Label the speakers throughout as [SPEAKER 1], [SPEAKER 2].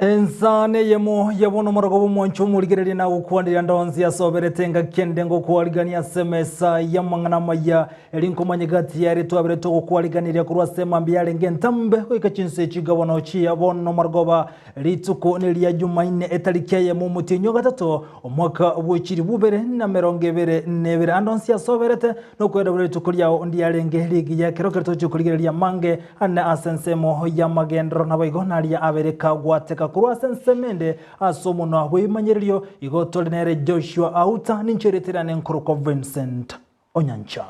[SPEAKER 1] Ensa neyemo ya bono omorogoba omwancho omorigereria nagokwaneria ndonsi asoberete engaki ende ngokwarigania ase emesa y'amang'ana amaya, eri nkomanya gati yaria twabere togokwariganeria korwa ase emambia yarenge entambe goika chinsa echi iga bono chia bono omorogoba rituko neria Jumaine etariki eyemo omotienyi o gatato omwaka bwe chilifu ibere na emerongo ebere na ebere. Ande onsi asoberete nokwenda buna rituko riao ndiarenge rigiya ekero kere tochia korigereria amange Ane ase ensemo y'amagenderero naboigo naria abere kagwateka korwa ase ensemo ende ase omonwa bw'ebimanyererio, igo tore nere Joshua Auta, ninche erieta riane nkorokwa Vincent Onyancha.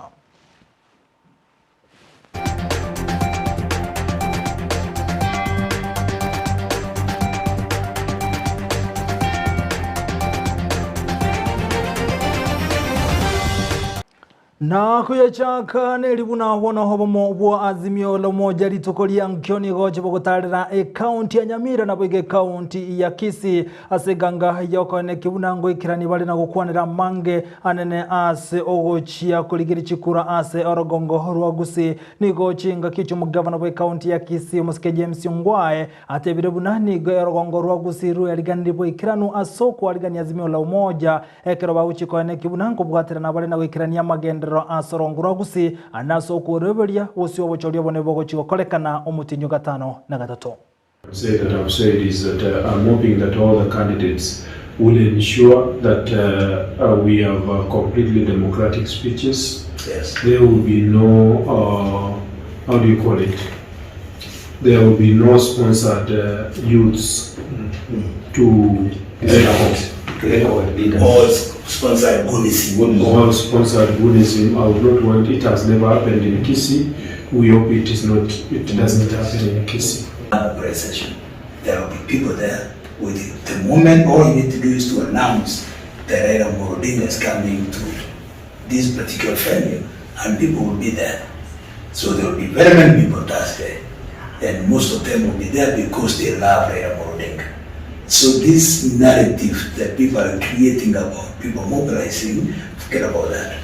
[SPEAKER 1] Na koyachaka neri buna bono obomo bwa Azimio la Umoja rituko ria nkio nigo chibogotarera ekaunti ya Nyamira naboigo ekaunti ya Kisii ase eganga yokoeneki buna ngoikerani bare na gokwanera amange anene ase ogochia korigeria chikura ase orogongo rwa Gusii. Nigo chingaki chi'omogavana bw'ekaunti ya Kisii omosike James Ongwae atebire buna nigo orogongo rwa Gusii rweriganirie boikeranu ase okoarigania Azimio la Umoja Ekero bagochia koenekia buna nkobwaterana bare na goikerania amagenderero ase orongo rwa Gusii, ande ase okweroberia, gose obochori obonene bogochia gokorekana omotienyi o gatano na gatato.
[SPEAKER 2] Say that I've said is that I'm hoping that all the candidates will ensure that we have completely democratic speeches.
[SPEAKER 3] Yes.
[SPEAKER 2] There will be no, uh, how do you call it? There will be no sponsored uh, youths to
[SPEAKER 3] Or sponsored Goonism.
[SPEAKER 2] Or sponsored Goonism. I would not want it has never happened in Kisii. We hope it is not it doesn't happen in Kisii.
[SPEAKER 3] Mobilization. There will be people there with you. The moment all you need to do is to announce that Raila Amolo Odinga is coming to this particular venue and people will be there. So there will be very many people Thursday and most of them will be there because they love Raila Amolo Odinga. So this narrative that people are creating about people mobilizing, forget about that.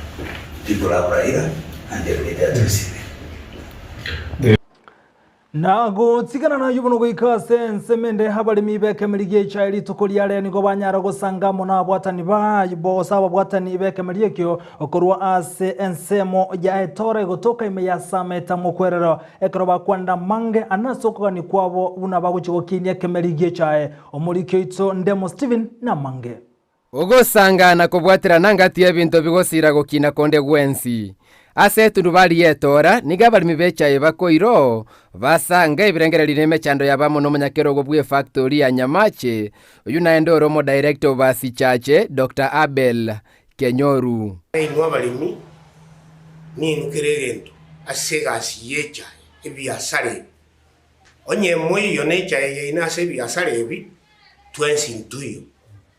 [SPEAKER 3] People love Raila and they will be there to receive him.
[SPEAKER 1] Na gotigana nayio bono goika ase ensemo ende abaremi b'ekemeri gi'echae rituko ria rero nigo banyara gosanga amo nabwatani baye gose ababwatani b'ekemeri ekio korwa ase ensemo ya Etora egotoka ime ya Sameta mokwerero ekero bakwanire amange ane ase okogania kwabo buna bagochia gokinia ekemeri gi'echae. Omoriki oito Ndemo Stephen namange.
[SPEAKER 4] Ogosangana kobwaterana ngati y'ebinto bigosira gokina konde gwensi. Ase etundubari y'etoora nigo abaremi b'echaye bakoira oo, basanga ebirengererio na emechando yabo amo nomonyakerogo bw'efactori ya Nyamache, oyio naende ore omodirector o Basichache, Doctor Abel Kenyoru.
[SPEAKER 5] Inwe abaremi, ninwe kera egento ase egasi y'echaye, ebiasara ebi. Onye moiyo nechaye yaino ase ebiasara ebi, twensi ntoiyo.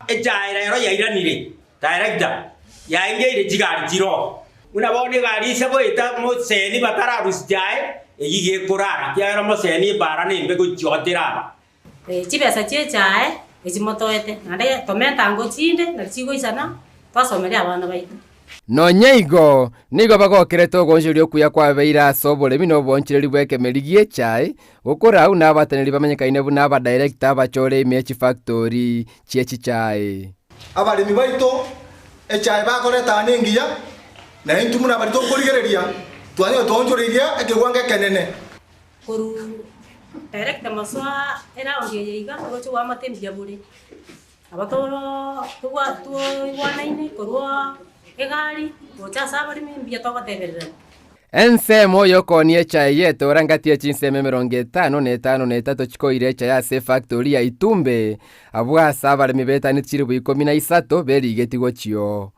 [SPEAKER 6] Echaye rero yairanire, director, yaengeire chigari chiroo. Buna bono egari ise goeta moseni batararusia chae, eyio iga ekorara, ekiagera moseni ebara nembe gochia otera aba.
[SPEAKER 7] Chibesa chi'echae echi motoete, naende tomenta ango chinde nari chigoisana, twasomeria abana baito.
[SPEAKER 4] Nonya igo, nigo bagokerete ogoonchoreria okuya kwabeire ase oboremi na oboonchoreri bw'ekemeri gi'echae, gokorau na abateneneri bamenyekaine buna abadirector abachore ime ye chifactori chie chichae.
[SPEAKER 8] Abaremi baito echae bakoreta ane engiya, na intwe buna baria tokorigereria twanyora twaonchoreirie ekewango ekenene.
[SPEAKER 7] Korwa director mosoa eround eye iga, oroche oboamate mbuya bore. Nabo twaigwanaine korwa egari gocha ase abaremi mbuya togotebererania.
[SPEAKER 4] Ensemo y'okoonia echae y'etoora ngati ye chinsemo emerongo etano na etano na etato chikoira echae ase efactori ya Itumbe, abwo ase abaremi betaneti chilifu ikomi na isato berigetie gochio.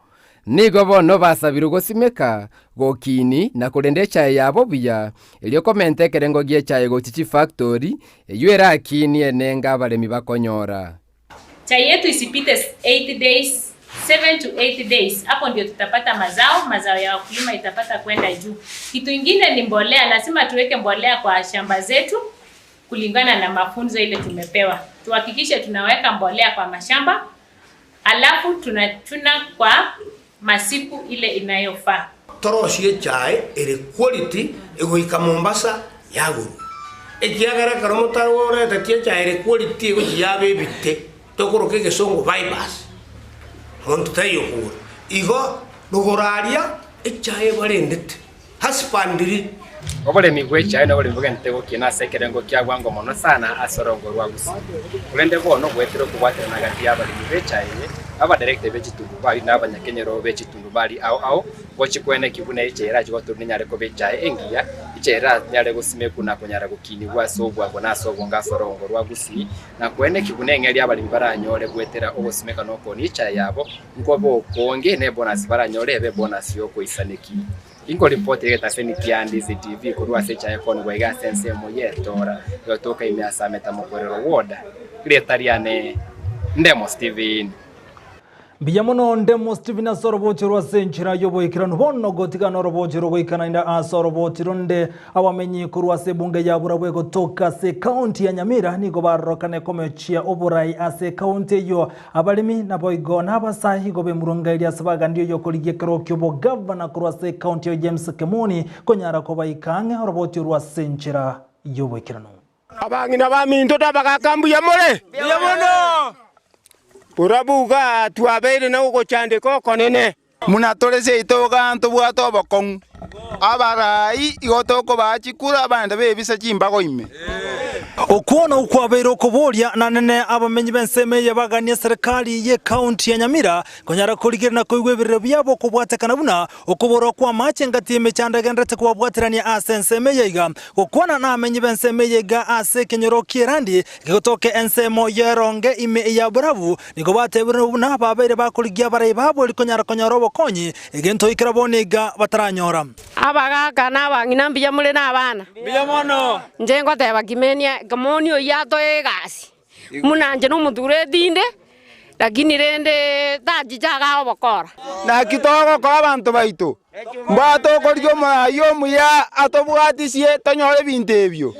[SPEAKER 4] Nigo bono basabirwe gosimeka, gokini, na korenda echae yabo buya, erio komenta ekerengo gi'echae gochia chifactori, eyio erakinie nenga abaremi bakonyora.
[SPEAKER 9] Chai yetu isipite 8 days, 7 to 8 days, hapo ndio tutapata mazao, mazao ya wakulima itapata kwenda juu. Kitu ingine ni mbolea, lazima tuweke mbolea kwa shamba zetu kulingana na mafunzo ile tumepewa. Tuhakikishe tunaweka mbolea kwa mashamba, alafu tunachuna kwa masiku ile inayofaa.
[SPEAKER 5] Torosie echae ere quality egoika Mombasa yagorwa. Ekiagera ekero motaroreteti echae ere quality egochia yaba ebite, tokoroka egesongo fibres, monto taiyo okogora. Igo rogoro aria echae ebarendete, husbandry.
[SPEAKER 10] Oboremi bw'echae noboremi bogentete gokina ase ekerengo kia bwango mono sana ase orongo rwa Gusii. Korende bono goetera okobwaterana gati y'abaremi b'echae eye, abadirector be chitundubari na abanyakenyoro be chitundubari ao ao gochia koeneki buna echae erache gotorwa nenyare koba echae engiya, echae eranyare gosimekwa na konyara gokinigwa ase obwango na ase obonge ase orongo rwa Gusii, na koeneki buna eng'eria abaremi baranyore goetera ogosimeka na okoonia echae yabo nkobe okonge na ebonus baranyore ebe ebonus y'okoisaneki. Inkoripoti egetaseni kia Ndizi TV korwa ase echaye konigwa iga ase ensemo y'etoora egotoka ime ase Ameta Mokwerero Ward. Rieta riane Ndemo Steven.
[SPEAKER 1] Mbuya mono Ndemo Steven ase orobochi rwa ase enchera y'oboikeranu. Bono gotiga norobochi rogoikana inde ase orobochi ronde abamenyi korwa ase ebunge ya Burabwo egotoka ase ekaunti ya Nyamira nigo barorokane komechia oborai ase ekaunti eyio. Abaremi naboigo nabasae igo bemurungaeria ase bagandi oyokorigia ekero ki'obogavana korwa ase ekaunti ya James Kemoni konyara kobaika ang'e oroboti orwo ase enchera y'oboikeranu.
[SPEAKER 11] Abang'ina baminto tabagaaka mbuya more? Mbuya mono! Borabu iga twabeire nogochandeka okonene.
[SPEAKER 12] Buna tore seito iga ntobwate obokong'u, abarai igo tokobaa chikura abande bebisa chimbago ime.
[SPEAKER 1] Okwo nokwo kwabeire okoboria nanene abamenyi b'ensemo eye baganie serikali y'ecounty ya Nyamira konyara korigereria na koigwa ebirero biabo okobwatekana buna okoborwa kw'amache engati y'emechando egendererete kobabwaterania ase ensemo eye iga. Gokwana namenyi b'ensemo eye iga ase ekenyoro ki'erandi ekegotoka ensemo y'eronge ime ya Borabu Nigo batebire buna babeire bakorigia abarai babo erio konyara konyora obokonyi, egento goikera bono iga bataranyora.
[SPEAKER 13] Abagaaka na abang'ina mbuya more na abana?
[SPEAKER 14] Mbuya mono.
[SPEAKER 13] Inche ngoteba kimenia kimoni oyio atoe egasi, buna inche nomotureti inde, lakini rende tachicha igaa obokora.
[SPEAKER 12] Naki togokora abanto baito? Mbaa tokorigia omoraai omuya atobwatisie tonyore ebinto ebio.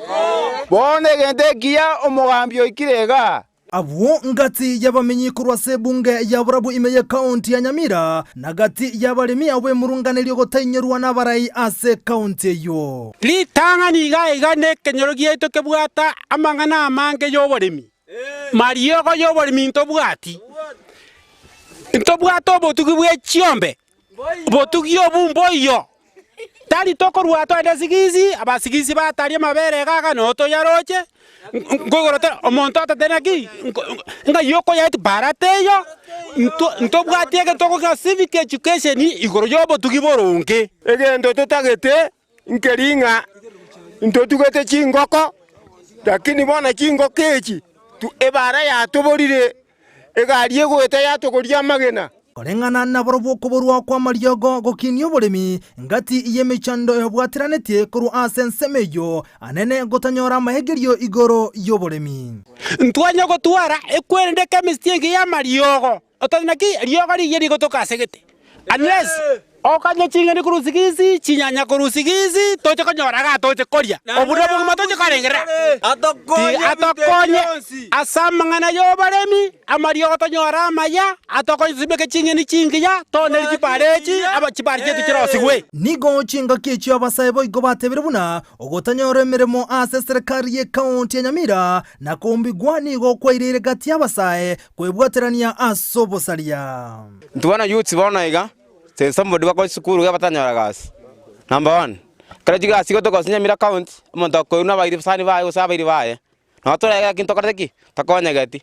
[SPEAKER 12] Bono egento ekiya omogambi oikire igaa.
[SPEAKER 1] Abwo ngati y'abamenyi korwa ase ebunge ya Borabu ime y'ekaunti ya Nyamira, na gati y'abaremi abwo b'emurunganerio gotainyorwa nabarai ase ekaunti eyio.
[SPEAKER 11] Ritang'ani iga iga nekenyoro giaito kebwate amang'ana amange y'oboremi. Mariogo y'oboremi ntobwati. Ntobwate obotugi bwe chiombe, obotugi obu mboiyo. Tari tokorua twende sigisi, abasigisi bataria amabere iga iga noo toyaroche, nkoigoro tore omonto atate naki, ng'ai okoyaeti bara teiyo, nto ntobwati egento togokera civic education igoro ya obotugi boronge.
[SPEAKER 12] Egento totagete nkeri ng'a ntotugete chingoko, lakini bono chingoko echi ebara yatoborire. Egari egoeta yatogoria amagena.
[SPEAKER 1] Koreng'ana nabarobwo okoborwa kw'amariogo gokinia oboremi, ngati y'emechando ebwateranetie korwa ase ensemo eyio, anene gotanyora amaegerio igoro y'oboremi.
[SPEAKER 11] Ntwanya gotwara ekwerende chemistry engiya y'amariogo, otari naki riogo rigiya rigotoka ase gete unless okanye ching'eni korwa sigisi, chinyanya korwa sigisi, toche konyora igaa toche koria. Obwo nobwo obogima toche korengerera. Ti atokonye ase amang'ana y'oboremi, amariogo tonyore amaya, atokonye tosimeke ching'eni chingiya, tooneri chibare echi, aba chibare chiaito chirosigwe.
[SPEAKER 1] Nigo chingaki echio abasae boigo batebire buna ogotanyora emeremo ase eserekari y'ecounty ya Nyamira na kombigwa nigo kwaireire gati y'abasae kwebwaterania ase obosaria.
[SPEAKER 15] Intwe bono youths bono iga, since somebody bakore chisukuru iga batanyora gasi, number one, ekero chigasi igo tokosia Nyamira county, omonto akoirwa na abairi basani baye gose abairi baye, nabo toraiga lakini tokorete ki? Tokonyegeti.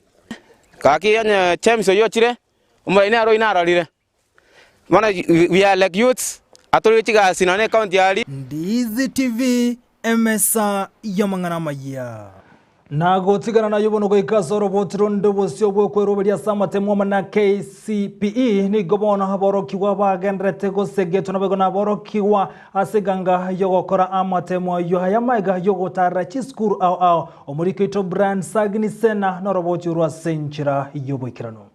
[SPEAKER 15] Gaki onye James oywo ochire, omoraia nere oywo narorire, bono we are like youths, atorire chigasi nonye na ecounty aria.
[SPEAKER 1] Ndiizi TV, emesa y'amang'ana amayia. Na gotigana naye bono goika ase oroboti ronde obosio bw'okweroberia ase amatemo amo na KCPE, nigo bono aborokigwa bagendererete gosegetwa naboigo naborokigwa ase eganga y'ogokora amatemo ayio aya amaiga y'ogotarera chisukuru ao ao. Omoriki oito Brian Sagini Sena noroboti orwo ase enchera y'oboikeranu.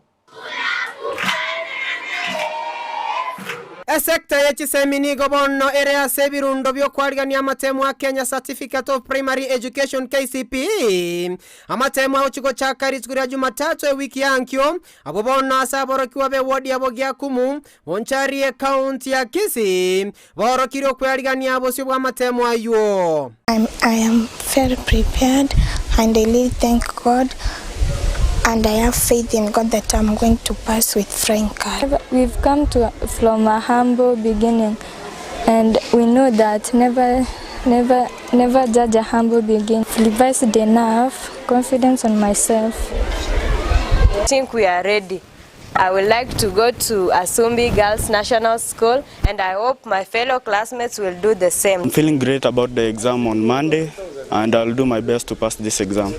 [SPEAKER 14] Esecta ye chisemi nigo bono ere ase ebirundo bi'okwarigania amatemo a Kenya Certificate of Primary Education, KCPE. Amatemo agochia gochaka rituko ria Jumatatu ewiki ya ankio, abwo bono ase aborokigwa b'ewodi ya Bogiakumu, Bonchari ecounty ya Kisii, baorokirie okwearigania bosio bw'amatemo ayio.
[SPEAKER 16] I am very prepared and I really thank God and I have faith in God that I'm going to pass with flying colours.
[SPEAKER 17] We've come to from a humble beginning and we know that never never never judge a humble beginning. Revised enough, confidence on myself.
[SPEAKER 18] Think we are ready. I would like to go to Asumbi Girls National School and I hope my fellow classmates will do the same.
[SPEAKER 19] I'm feeling great about the exam on Monday and I'll do my best to pass this exam.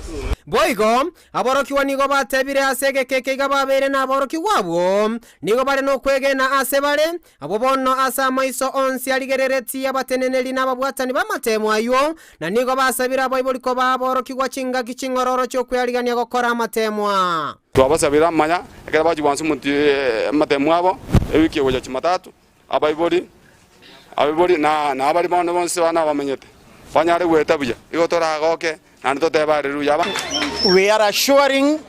[SPEAKER 14] Boigo, aborokigwa nigo batebire ase egeka eke iga babeire naborokigwa abwo, nigo bare nokwegena ase bare, abwo bono ase amaiso onsi arigereretie abateneneri na ababwatani b'amateemo ayio, na nigo basabire abaibori koba aborokigwa chingaki ching'ororo chi'okwearigania gokora amateemwa.
[SPEAKER 20] Twabasabire amaya, ekero bachia gwansa amatemo abo, ewiki egocha Jumatatu, abaibori, abaibori na na abaria bono bonsi abana abamenyete, banyare goeta buya. Igo toragoke, naende totebe Haleluya. Aba.
[SPEAKER 21] We are assuring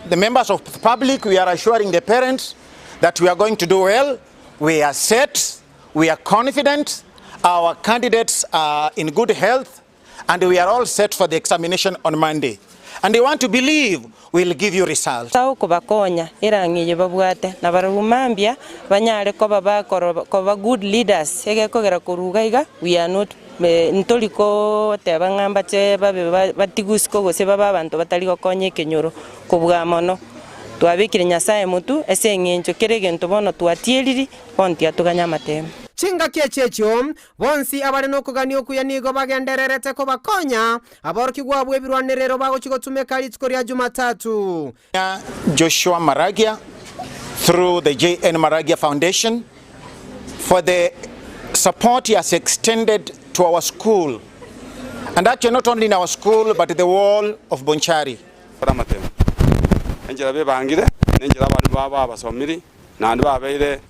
[SPEAKER 21] the members of the public, we are assuring the parents that we are going to do well, we are set, we are confident, our candidates are in good health and we are all set for the examination on Monday and we want to believe we will give you results.
[SPEAKER 22] Tokobakonya erang'i eye babwate, na barabwo mambia banyare koba bakoro koba good leaders, egekogera korwa iga iga we are not ntori koteba ng'a mbache babe batigwe isiko gose babe abanto batari gokonya ekenyoro kobua mono. Twabekire Nyasaye motwe ase eng'encho kera egento bono twatieriri, bono tiatoganya amatemo.
[SPEAKER 14] Chingaki echi echio Bonsi abare nokogania okuya nigo bagendererete kobakonya aborokigwa abwo ebirwanerero bagochia gotumeka rituko ria Jumatatu.
[SPEAKER 21] Joshua Maragia through the JN Maragia Foundation for the support he has extended to our school and actually not only in our school but the whole of Bonchari.
[SPEAKER 20] Amatemo, enchera bebangire, na enchera abande babo babasomiri, Naende babeire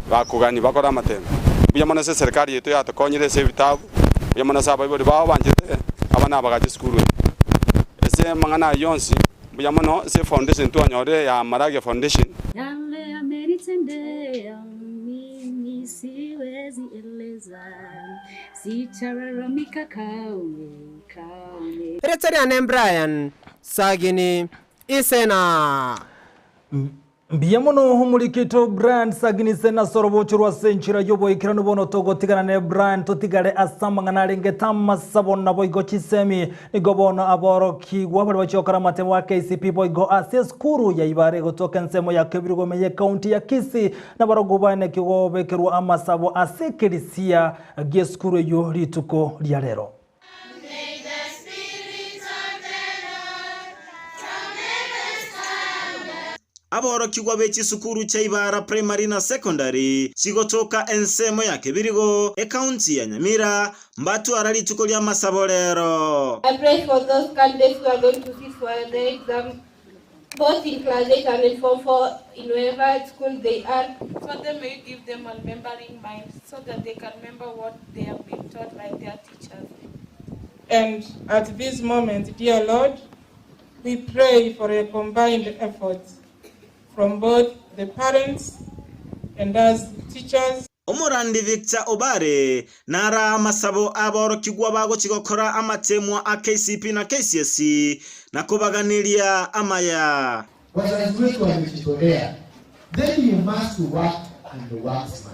[SPEAKER 20] bakogania bakore amatemo. Mbuya mono ase eserekari yaito yatokonyire ase ebitabu, mbuya mono ase abaibori bao banchete abana bagacha esukuru eye. Ase amang'ana ayio onsi, mbuya mono ase efoundation twanyorire ya Maragia Foundation.
[SPEAKER 23] Yale amenitendea mimi siwezi eleza, sitalalamika kamwe kamwe.
[SPEAKER 14] Erieta riane Brian Sagini Isena.
[SPEAKER 1] Mbuya mono omorikito Brian Saginise nase orobocho rw'ase enchera y'oboikeranu bono togotigana ne Brian totigare ase amang'ana arengete amasabo naboigo chisemi nigo bono aborokigwa baria bachia gokora amatemo a KCPE boigo ase esukuru ya Ibare egotoka ensemo ya Kebirigo ime y'ecounty ya Kisii nabarobwo baeneki gobekerwa amasabo ase ekerisia gi'esukuru eyio rituko ria rero.
[SPEAKER 24] Aborokigwa be chisukuru chia Ibara Primary na Secondary chigotoka ensemo ya Kebirigo, ecounty ya Nyamira, mbatwara rituko ri'amasabo rero.
[SPEAKER 25] I pray for those candidates who are going to sit for the exam both in class 8 and in form 4 in wherever school they are.
[SPEAKER 26] Father, may you give them a remembering mind so that they can remember what they have been taught by their teachers.
[SPEAKER 27] And at this moment, dear Lord, we pray for a combined effort from both the parents and us teachers.
[SPEAKER 24] Omorandi Victor Obare nara amasabo aborokigwa bagochia gokora amatemwa a KCPE na KCSE na kobaganeria amaya.
[SPEAKER 28] Wazazi wetu wamejitolea, then you must work and work smart.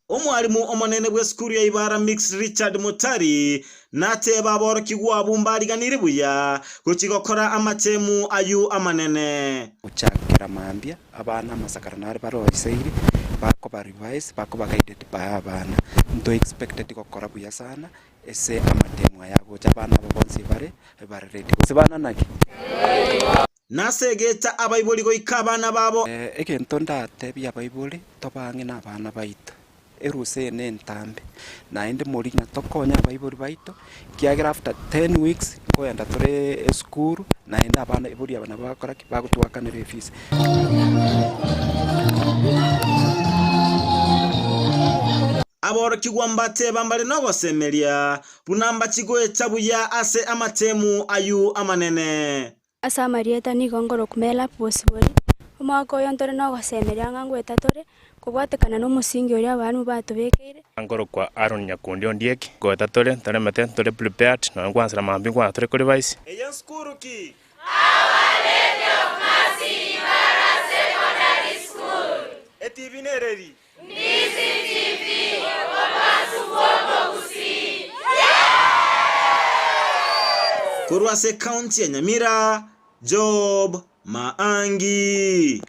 [SPEAKER 24] Omwalimu omonene bw'esukuru ya Ibara Mixed Richard Mutari Nateba aborokigwa abwo mbariganire buya gochia gokora amatemu ayio amanene.
[SPEAKER 29] Gochakera mambia, abana amasakara nare baroiseiri, bakoba revise, bakoba guided by abana. Nto expected gokora buya sana ase amatemu aya agocha abana aba bonsi bare, bare ready. Gose bana naki?
[SPEAKER 24] Nasegete abaibori goika abana babo.
[SPEAKER 29] Egento ndatebie abaibori, tobe ang'e nabana baito. Erusa eye nentambe, naende moria ng'a tokonye abaibori baito, ekiagera after 10 weeks nkoenda tore esukuru, naende abana abaibori aba nabo bagokora ki? Bagotoakanera efees.
[SPEAKER 24] Aborokigwa mbateba mbare nogosemeria, buna mbachi goecha buya ase amatemu ayio amanene.
[SPEAKER 2] Ase amarieta nigo nkorokwa Merab Bosibori, omwaka oyo ntore nogosemeria ng'a ngoeta tore, kobwatekana nomosingi oria abalimu batobekeire.
[SPEAKER 3] Nkorokwa Aaron Nyakundi Ondieki, ngoeta tore, ntoremete, ntore prepared, nonya nkwansera mambia nkwana tore kori vice.
[SPEAKER 24] Eye nsukuru ki? Etibi nereri? Korwa ase ekaunti ya Nyamira, Job Maangi.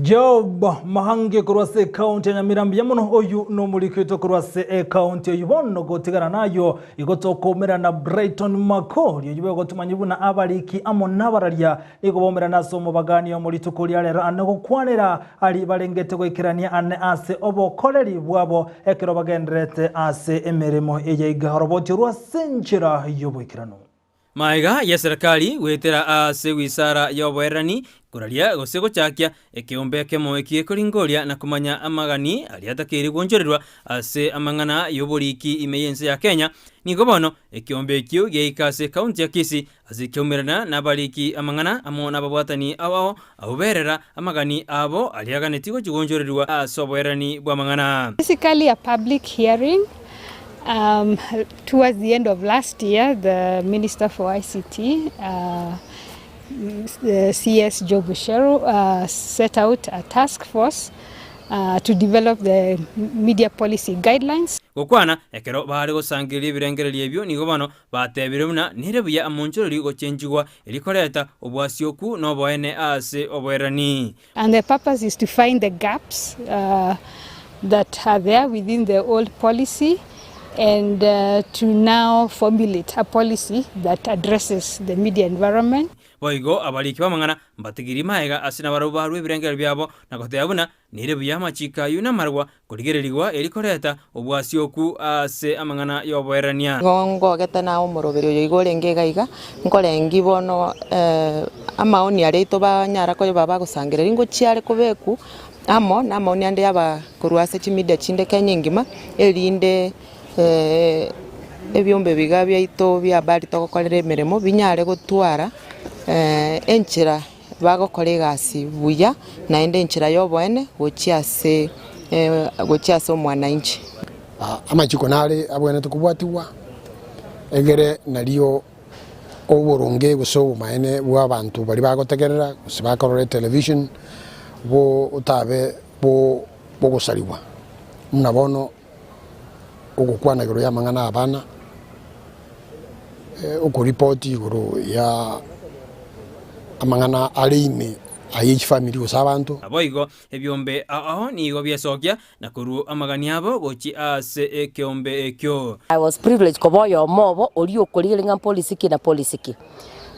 [SPEAKER 1] Job Mahangi korwa ase ekaunti ya Nyamira mbuya mono oyu nomoriki oito korwa ase ekaunti eyio bono gotigana nayo igo tokoumera Brighton Makori oyio begotumanyia buna abariki amo nabararia Nigo baumerane ase omobagani omo rituko ria rero ane gokwanera aria barengete goikerania ane ase obokoreri bwabo ekero bagendererete ase emeremo eye iga oroboti orwo ase enchera y'oboikeranu.
[SPEAKER 4] Magega y'eserekari goetera ase wisara y'oboererani koraria gose gochakia ekeombe ekemo eki ekoringoria na komanya amagani aria atakeire gwonchorerwa ase amang'ana y'oboriki ime y'ense ya Kenya, nigo bono ekeombe ekio giaika ase ekaunti ya Kisii Ase ekiaumerana nabariki amang'ana amo nababwatani ao ao, abwo berera amagani abo aria aganetie gochia gonchorerigwa ase oboererani bw'amang'ana.
[SPEAKER 5] Basically a public hearing um, towards the end of last year the Minister for ICT uh, the CS Joe Busheru uh, set out a task force uh, to develop the media policy guidelines.
[SPEAKER 4] Gokwana ekero baare gosangereria ebirengererio ebio nigo bono Batebire buna nere buya amonchoreri gochenchigwa erio koreta obwasioku na oboene ase oboerani.
[SPEAKER 5] And the purpose is to find the gaps uh, that are there within the old policy and uh, to now formulate a policy that addresses the media environment.
[SPEAKER 4] Boigo abariki b'amang'ana mbatigirie magega ase nabarabwo barue ebirengererio biabo na goteba buna Nere buya amachiiko ayio namarwa korigererigwa erio koreta obwasioku ase amang'ana y'oboerania.
[SPEAKER 6] Igo ngogete naye omoroberi oyo igo orenge iga iga, nkorengi bono amaoni aria aito banyara koba bagosangereria ngochia are kobekwa amo na amaoni ande aba korwa ase chimedia chinde Kenya engima, erinde ebiombe biga biaito bia habari togokorera emeremo binyare gotwara enchera. Bagokora egasi buya, naende enchera y'oboene gochia ase gochia ase omwananchi.
[SPEAKER 7] Amachiko nare abwenerete kobwatigwa, egere nario oboronge gose obomaene bw'abanto baria bagotegerera gose bakorora etelevision botabe bogosarigwa. Buna bono ogokwana igoro y'amang'ana y'abana, okoripoti igoro ya amang'ana are ime aye chifamiri gose abanto.
[SPEAKER 4] Naboigo ebiombe ao ao nigo biesokia na korua amagani abo gochia ase ekeombe ekio.
[SPEAKER 8] I was privileged koba oyomo obo oria okorigereria ng'a policy ki na policy ki.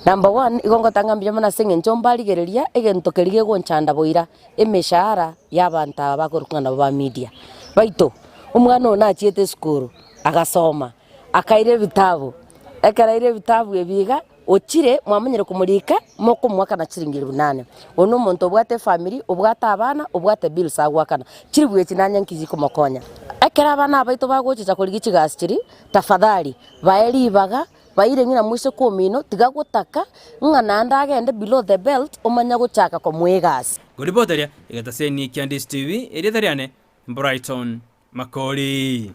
[SPEAKER 8] Number one, igo ngotanga mbuya mono ase eng'encho mbarigereria egento keria kegonchanda boira, emeshahara y'abanto aba bakorokwa ng'a nabo ba media. Baito, omwana oyo nachiete esukuru, agasoma, akaira ebitabu, ekero aire ebitabu ebi iga, ochire mwamanyire komorika, mokomoakana chiringi elfu nane. Oyo na omonto obwate efamiri, obwate abana, obwate bills agoakana, chiribu echi nanye nki chikomokonya? Ekero abana aba baito bagochicha korigia chigasi chiria, tafadhali bae ribaga. Baire ng'ina moiseke omino, tiga gotaka ng'a naende agende below the belt omanye gochaka komoa egasi.
[SPEAKER 4] Koripoteria egetaseni kia Ndisi TV, erieta riane Brighton Makori.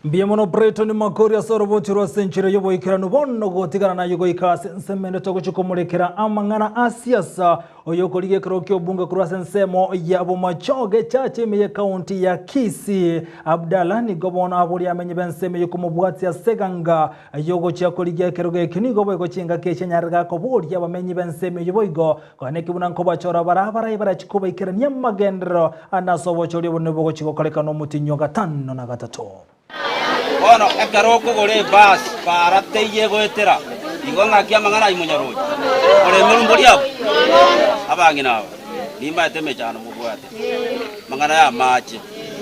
[SPEAKER 1] Mbuya mono Brighton Makori ase oroboti rwa ase enchera y'oboikeranu bono gotigana naye goika ase ensemo ende togochia komorekera amang'ana a siasa Oyo okorigia ekerogo ki'obunge korwa ase ensemo ya Bomachoge Church ime y'ekaunti ya Kisii, Abdallah nigo bono aboria amenyi b'ensemo eye komobwatia ase eganga y'ogochia korigia ekerogo ekio. Nigo boigo chingaki echi anyarire gakoboria abamenyi b'ensemo eyio boigo koeneki buna nkobachora bare abarai barachie kobaikerania amagenderero ande ase obochori obonene bogochia gokorekana omotienyi o gatano na gatato.
[SPEAKER 9] Bono ekero okogora ebasi para teiyo egoetera, igo ng'aki amang'ana ayio monyaroche? Ore emerumbo riabo? Abang'ina aba, nimbaete emechando mobwate, amang'ana y'amache.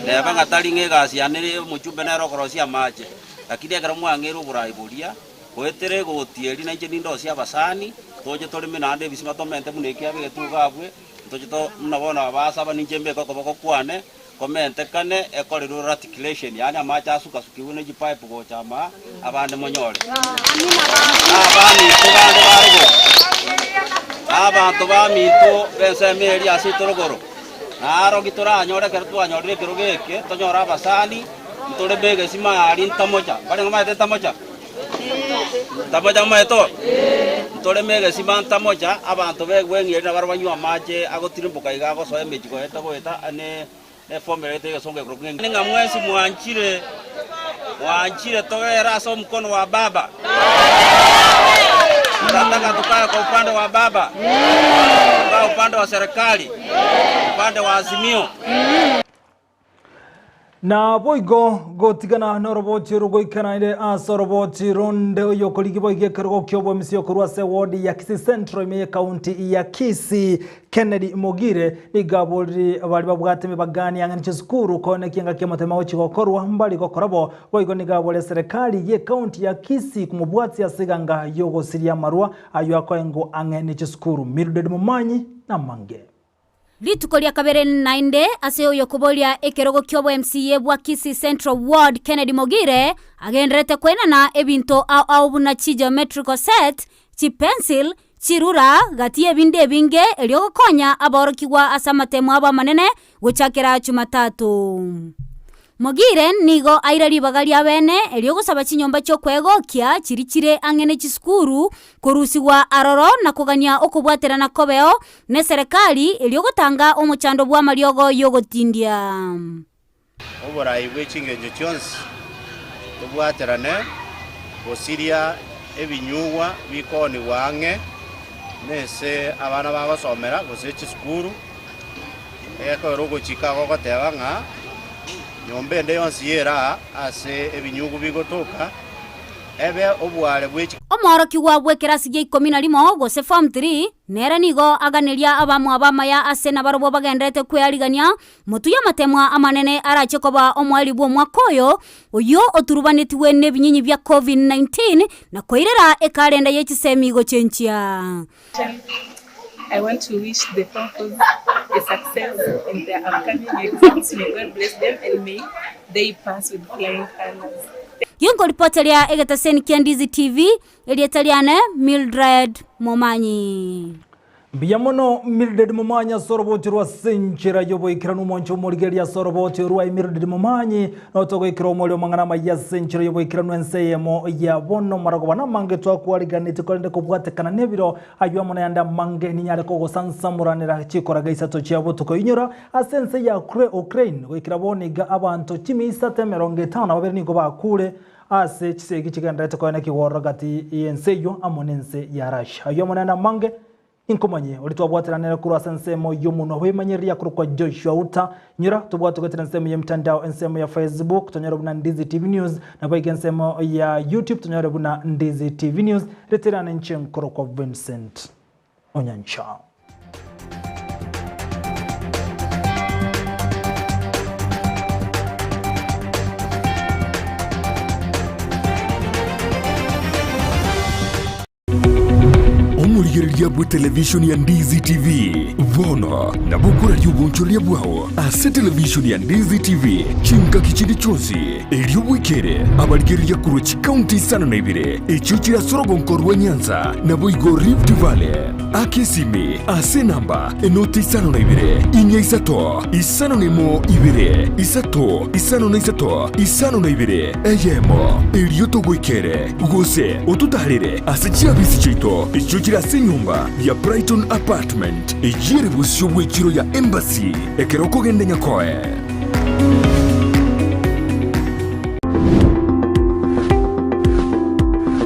[SPEAKER 9] Neba ng'a tari ng'a egasi yane omochumbe nere okorosia amache, lakini ekero mwang'eire oborai boria, goetera egoti eria nainche nindosie abasani, toche toreme naende ebisima tomente buna eki abegete iga abwe, ntoche to buna bono abasaba ninche mbeke okoboko kwane, komentekane ekorerwe raticulation, yaani amache asukasukigwe ne chipipe gocha ama abande monyore. Abaminto bande ba rogoro, abanto baminto b'ensemo eria ase rogoro, naroki toranyore ekero twanyorire ekerogo eke, tonyore abasani, ntoreme egesima aria ntamocha. Mbarenge omanyete ntamocha? Ntamocha momaete oo? Ntoreme egesima ntamocha, abanto b'egweng'i eria nabarabwo banywe amache agotirimboka iga agosoa emechie goeta goeta ne neformula gete egesongo ekorokwa ng'a ng'a mwensi mwanchire, mwanchire togere ase omokono wa baba. Tunataka tukae kwa upande wa baba, tukae upande wa serikali, upande wa Azimio.
[SPEAKER 1] Naboigo gotigana noroboti oro goikeraine ase oroboti ronde oyokorigia boigo ekerogo ki'oboemisi okorwa ase ward ya Kisii Central ime y'ekaunti ya Kisii Kennedy Mogire nigo aborire baria babwate emebagani ang'e ne chisukuru koenekia engaki y'omotema gochia gokorwa mbari gokora bo. Boigo nigo abore eserekari y'ekaunti ya Kisii komobwatia ase eganga y'ogosiria amarwa ayio akoengwa ang'e ne chisukuru. Mildred Momanyi namange.
[SPEAKER 10] Rituko ria kabere naende ase oyokoboria ekerogo ki'obo MCA bwa Kisii Central Ward Kennedy Mogire agendererete koenana ebinto ao ao buna chi geometrical set, chi pencil, chirura, gati y'ebinde ebinge erio gokonya aborokigwa ase amatemo abo amanene gochakera Jumatatu. Mogire nigo aire ribaga ria bene erio gosaba chinyomba chi'okwegokia chiria chire ang'e ne chisukuru korusigwa aroro na kogania okobwaterana kobeo neserekari erio gotanga omochando bw'amariogo y'ogotindia.
[SPEAKER 11] Oborai bwe chingencho chionsi tobwaterane gosiria ebinyugwa bikoonigwa ang'e nese abana bagosomera gose chisukuru, egekorera ogochika gogoteba ng'a nyomba ende yonsi y'eraa ase ebinyugu bigotoka ebe oboare bwe.
[SPEAKER 10] Omworokigwa bw'ekerasi gia ikomi na rimo, gose Form Three, nere nigo aganeria abamwabo amaya ase nabarobwo bagendererete kwearigania Motwe y'amatemwa amanene arache koba omoerio bw'omwaka oyo, oyio oturubanetigwe nebinyinyi bia Covid-19 na koirera ekarenda ye chisemi gochenchia.
[SPEAKER 26] I want to wish the Form Fours a success in their upcoming exams. May God bless them and may they pass with flying colors.
[SPEAKER 10] Ginkoripoteria egetaseni kia Ndizi TV, erieta riane Mildred Momanyi.
[SPEAKER 1] Mbuya mono Mildred Momanyi ase oroboti rwa ase enchera y'oboikeranu omonche omorigereria ase oroboti orwa Mildred Momanyi notogoikera omori omang'ana amaya ase enchera y'oboikeranu ense eyemo ya bono marogoba namange twakwariganeti korende kobwatekana nebiro aywo amo nayande amange ninyare kogosansamoranera chikoraga isato chia botuko inyora ase ense ya Ukraine goikera bono iga abanto chimi isato emerongo etano na babere nigo bakure ase chisegi chigendererete koena ekegoro gati y'ense eyio amo nense ya Russia. Ayio amo naende amange inkomanye oria twabwateranire korwa ase ensemo y'omonwa bw'emanyereria akorokwa Joshua Uta. Nyora tobwate goetera ensemo y'emitandao, ensemo ya Facebook tonyore buna Ndizi TV News, naboigo ensemo ya YouTube tonyore buna Ndizi TV News. Reterane inche nkorokwa Vincent Onyancha.
[SPEAKER 12] Omorigereria bwe televishoni ya Ndizi TV bono nabo okoraria obonchoreria bwao ase televishoni ya Ndizi TV chingaki chinde chionsi, erio bwekere abarigereria korwa chikaunti isano na ibere echio chire ase orogonko rwa Nyanza naboigo Rift Valley. Aka esimi ase enamba enoti isano na ibere, inya isato, isano na emo ibere, isato, isano na isato, isano na ibere, eyemo, erio togoikere, gose ototaarere ase chiabisi chiaito echio chire ase enyomba ya Brighton Apartment, eyio ere bosio bw'echiro ya Embassy, ekero okogenda Nyakoe.